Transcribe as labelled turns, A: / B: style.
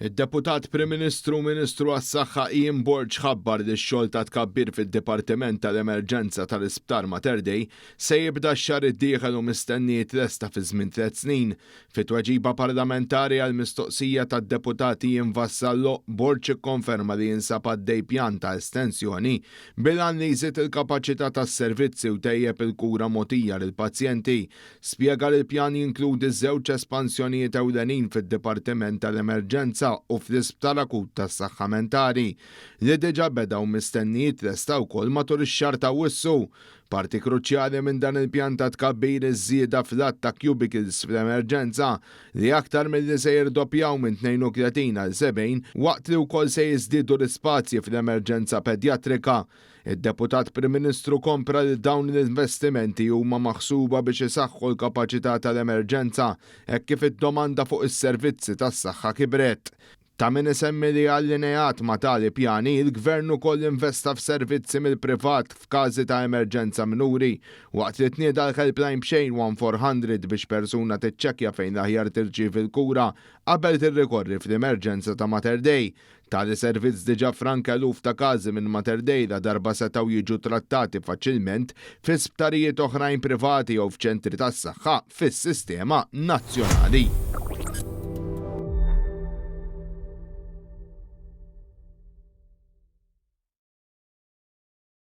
A: Id-Deputat Prim Ministru u Ministru għas-Saħħa Ian Borg ħabbar li x-xogħol ta' tkabbir fid-Dipartiment tal-Emerġenza tal-Isptar Mater Dei se jibda x-xahar id-dieħel u mistenni jitlesta fi żmien tliet snin. Fi tweġiba parlamentari għal mistoqsija tad-Deputat Ian Vassallo, Borg ikkonferma li jinsab għaddej pjan ta' estensjoni bil-għan li jżid il-kapaċità tas-servizzi u tejjeb il-kura mogħtija lill-pazjenti. Spjega li l-pjan jinkludi żewġ espansjonijiet ewlenin fid-Dipartiment tal-Emerġenza u fl-Isptar Akut tas-Saħħa Mentali, li diġà beda u mistenni jitlesta wkoll matul ix-xahar t'Awwissu. Parti kruċjali minn dan il-pjan ta' tkabbir hi ż-żieda fl-għadd ta' cubicles fl-emerġenza, li aktar milli se jirdoppjaw minn 32 għal 70, waqt li wkoll se jiżdiedu l-ispazji fl-emerġenza pedjatrika. Id-Deputat Prim Ministru kompra li dawn l-investimenti huma maħsuba biex isaħħu l-kapaċità tal-emerġenza hekk kif id-domanda fuq is-servizzi tas-saħħa kibret. Ta' min isemmi li allineat ma' tali pjani, il-Gvern ukoll investa f'servizzi mill-privat f'każi ta' emerġenza minuri, waqt li tnieda l-helpline b'xejn 1400 biex persuna tiċċekkja fejn l-aħjar tirċievi l-kura qabel tirrikorri fl-emerġenza ta' Mater Dei. Tali servizz diġà franka eluf ta' każi minn Mater Dei ladarba setgħu jiġu trattati faċilment fi sptarijiet oħrajn privati jew f'ċentri tas-saħħa fis-sistema nazzjonali.